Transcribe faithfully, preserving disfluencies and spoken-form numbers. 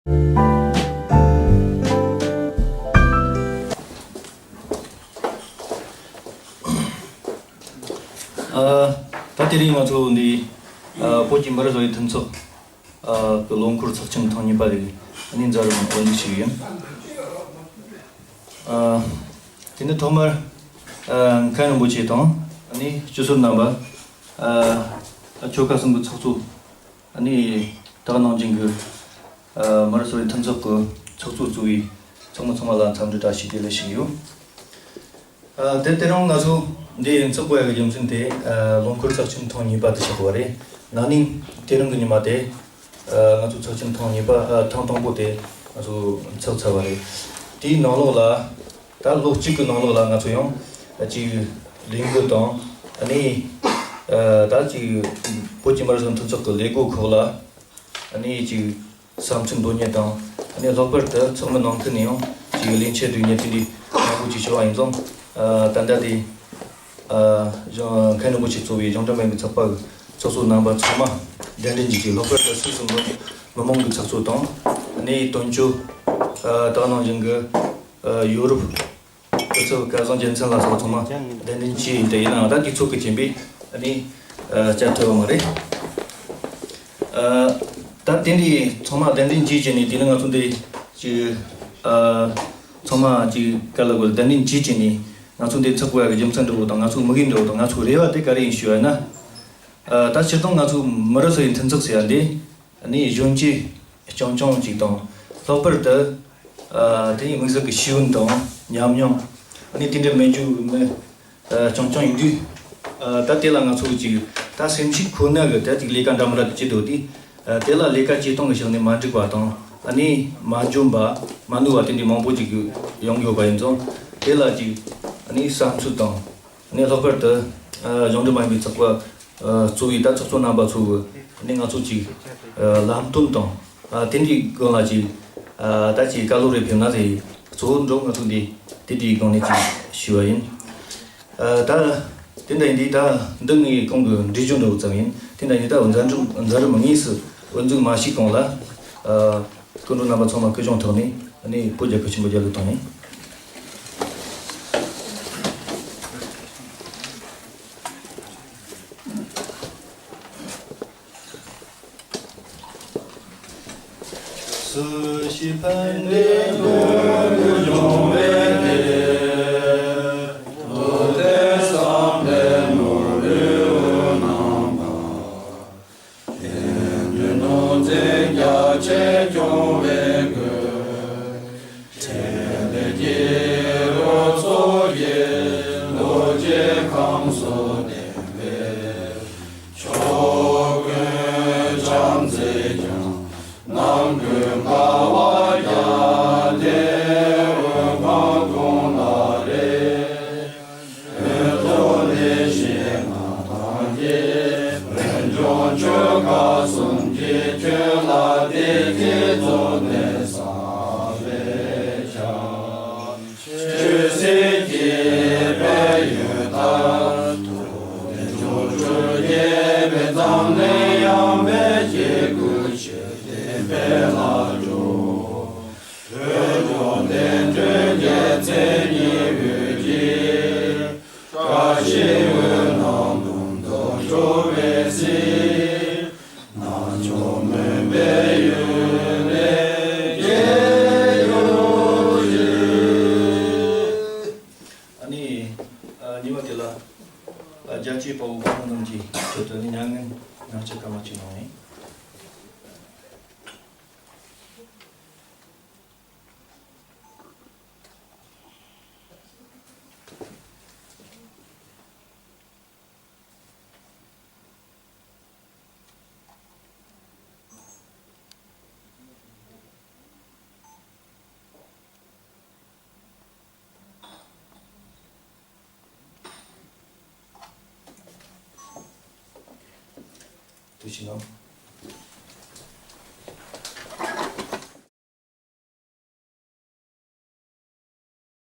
ཨ། ད་དེ་རིང་ང་ཚོ་འདི་ཨ་བོད་ཀྱི་མི་རབས་གསོ་བའི་མཐུན་ཚོགས་ཨ་གི་ལོ་འཁོར་ཚེག་ཆེན་ཐེངས་གཉིས་པ་དེ་ཨ་ནི་མཛད་རིམ་འོས་འདེམས་ཞུས་ཡིན། ཨ། དེ་ནས་ཐོག་མར་ཨ་མཁན་རིན་པོ་ཆེ་དང་ཨ་ནི་སྤྱི་ཟུར་རྣམ་པ། ཨ། ཆོལ་ཁ་གསུམ་གྱི་ཚོགས་གཙོ། ཨ་ནི་ད་ག་ནང་བཞིན་གྱི་ཨ་མི་རབས་གསོ་བའི་མཐུན་ཚོགས་ཀྱི་ཚོགས་གཙོ་གཙོས་པའི་ཚང་མ་ཚང་མ་ལ་འཚམས་འདྲི་བཀྲ་ཤིས་བདེ་ལེགས་ཞུ་གི་ཡོད། ཨ། དེ་དེ་རིང་ང་ཚོ་འདི་འཚོགས་དགོས་ཡག་གི་རྒྱུ་མཚན་དེ་ཨ་ལོ་འཁོར་ཚེག་ཆེན་ཐེངས་གཉིས་པ་དེ་ཆགས་པ་རེད། ན་ནིང་དེ་རིང་གི་ཉི་མ་དེ་ཨ་ང་ཚོ་ཚེག་ཆེན་ཐེངས་གཉིས་པ་ཨ་ཐེངས་དང་པོ་དེ་ང་ཚོ་འཚོགས་ཚར་བ་རེད། དེའི་ནང་ལོགས་ལ་ད་ལོ་གཅིག་གི་ནང་ལོགས་ལ་ང་ཚོ་ཡང་ཨ་ཅིག་ལས་འགུལ་དང་ཨ་ནི་ཨ་ད་ཅིག་བོད་ཀྱི་མི་རབས་གསོ་བའི་མཐུན་ཚོགས་ཀྱི་ལས་འགུལ་ཁག་ལ་ཨ་ནི་ཅིག་བསམ་ཚུལ་འདོན་མཁན་དང་ཨ་ནི་ལྷག་པར་དུ་ཚོགས་མི་ནང་ཁུལ་ནས་ཡང་ཅིག་ལས་འཆར་བསྡུ་མཁན་དེ་འདྲའི་མང་པོ་ཅིག་བྱུང་བ་ཡིན་ཙང་། ཨ་ད་ལྟ་དེ་ཨ་གཞུང་མཁན་རིན་པོ་ཆེ་གཙོས་པའི་གཞུང་འབྲེལ་མ་ཡིན་པའི་ཚོགས་པ་གི་ཚོགས་གཙོ་རྣམ་པ་ཚང་མ་གདན་འདྲེན་གྱིས་ཅིག་ལྷག་པར་དུ་སུད་སི་མི་མི་མང་གི་ཚོགས་གཙོ་དང་ཨ་ནི་དོན་གཅོད་ཨ་ད་ག་ནང་བཞིན་གྱི་ཨ་ཡོ་རོབ་སྐུ་ཚབ་སྐལ་བཟང་རྒྱལ་མཚན་ལ་སོགས་ཚང་མ་གདན་འདྲེན་བྱས་ཡིན་ཏེ། ཡིན་ནའང་ད་དུས་ཚོད་ཀྱི་རྐྱེན་པས་ཨ་ནི་ཨ་བཅར་ཐུབ་པ་མ་རེད། ཨ་ད་དེ་འདྲའི་ཚང་མ་གདན་འདྲེན་བྱས་བྱས་ནས། དེ་ནི་ང་ཚོ་འདི་ཅིག་ཨ་ཚང་མ་ཅིག་ག་ལ་གོ་གདན་འདྲེན་བྱས་བྱས་ནས་ང་ཚོ་འདི་འཚོགས་དགོས་ཡག་གི་རྒྱུ་མཚན་འདྲ་བོ་དང་། ང་ཚོ་དམིགས་ཡུལ་འདྲ་བོ་དང་། ང་ཚོ་རེ་བ་དེ་ག་རེ་ཡིན་ཞུ་བ་ཡིན་ན། ཨ་ད་སྤྱིར་བཏང་ང་ཚོ་མི་རབས་གསོ་བའི་མཐུན་ཚོགས་ཟེར་ཡ་འདི་ཨ་ནི་གཞོན་སྐྱེས་རྐྱང་རྐྱང་ཅིག་དང་། ལྷག་པར་དུ་ཨ་དེ་ཡི་དམིགས་བསལ་གྱི་ཤེས་ཡོན་དང་ཉམས་མྱོང་ཨ་ནི་དེ་འདྲ་མེད་རྒྱུ་མེད། ཨ་རྐྱང་རྐྱང་ཡིན་དུས། ཨ་ད་དེ་ལ་ང་ཚོ་ཅིག་ད་སེམས་ཤུགས་ཁོ་ན་གི་ད་ཅིག་ལས་ཀ་འདྲ་མི་འདྲ་དེ་བྱེད་འདོད་དེ། ཨ་དེ་ལ་ལས་ཀ་བྱེད་སྟངས་ཀྱི་ཕྱོགས་ནས་མ་འགྲིག་པ་དང་། ཨ་ནི་མ་འཇོན་པ་མ་ནུས་པ་དེ་འདྲའི་མང་པོ་ཅིག་ཡོང་ཡོད་པ་ཡིན་ཙང་། དེ་ལ་ཅིག་ཨ་ནི་བསམ་ཚུལ་དང་། ཨ་ནི་ལྷག་པར་དུ་ཨ་གཞུང་འབྲེལ་མ་ཡིན་པའི་ཚོགས་པ་ཨ་གཙོས་པའི་ད་ཚོགས་གཙོ་རྣམ་པ་ཚོ་གི་ཨ་ནི་ང་ཚོ་ཅིག་ཨ་ལམ་སྟོན་དང་། ཨ་དེ་འདྲའི་སྒང་ལ་ཅིག་ཨ་ད་ཅིག་བཀའ་སློབ་རེ་ཕེབས་ན་ཟེར། གཙོ་བོ་འགྲོ་ང་ཚོ་འདི་དེ་འདྲའི་སྒང་ནས་ཅིག་ཞུས་པ་ཡིན། ཨ་ད་དེ་འདྲ་ཡིན་དུས་ད་འདི་ངའི་གོང་གི་འགྲེལ་བརྗོད་འདྲ་བོ་ཙམ་ཡིན། དེ་འདྲ་ཡིན་དུས་ད་མཛད་རིམ་མཛད་རིམ་དངོས་སུ་འོས་འཛུགས་མ་ཞུས་གོང་ལ། ཨ་སྐུ་མགྲོན་རྣམ་པ་ཚང་མ་སྐུ་གཞུང་ཐོག་ནས་ཨ་ནི་བོད་རྒྱལ་ཁབ་ཆེན་པོ་རྒྱལ་གླུ་བཏང་ཡིན། སུ་ཞིག་ཕན་བདེ་དོན་དུ་འབྱུང་བའི་གནས། བློ་གཏད་བསམ་གཏད་ནོར་བུའི་འོད་སྣང་དང་། དེང་དུས་ནོར་འཛིན་རྒྱ་ཆེར་སྐྱོང་བའི་སྒོས། ཕྲིན་ལས་ཀྱི་རོ་ཚོགས་ཀྱིས་རྡོ་རྗེ་ཁམས་གསུམ་བརྟན་པའི་ཕྱོགས་ཀུན་བྱམས་བརྩེས་ཀྱང་། ནམ་ཀུན་དགའ་བ་རྒྱལ་བསྟན་འོད་དཔག་གང་ན་རེ། འོད་སྟོང་ལས་བཞེངས་ངག་དང་བཅས། འོད་འབྱུང་ཆོས་སྐལ་གསུམ་གྱིས་ཁྱོད་ལ་བདེ་སྐྱིད་རྫོགས་ནས་བསམ་པའི་ཆར། ཆོས་སྲིད་ཀྱི་ཕན་ཡོན་དང་། ཐུབ་བསྟན་སྐྱོང་གྲོལ་རྒྱས་པའི་འཛམ་གླིང་ཡངས་པའི་སྐྱེ་དགུའི་ཆོས་བསྟན་འཕེལ་ལ་འགྲོ། བོད་ལྗོངས་བསྟན་འགྲོའི་རྒྱལ་མཚན་ཉི་འོད་ཀྱིས། བཀྲ་ཤིས་འོད་སྣང་འབུམ་དུ་འཕྲོ་བའི་ཚེ། རྣལ་འབྱོར་མོས་པའི་ཡུལ་ནས་རྒྱལ་ཡོང་ཞིག་ཨ་ནི་ཨ་ཉི་མ་དེ་ལ་ཨ་རྒྱལ་གཅེས་དཔའ་བོ་དཔའ་མོ་རྣམས་ཀྱི་ཁྲོད་དུ་ནི་མྱ་ངན་ཡང་བསྐྱར་བཀའ་མོལ་ཅིག་གནང་ནས། ཐུགས་རྗེ་གནང་།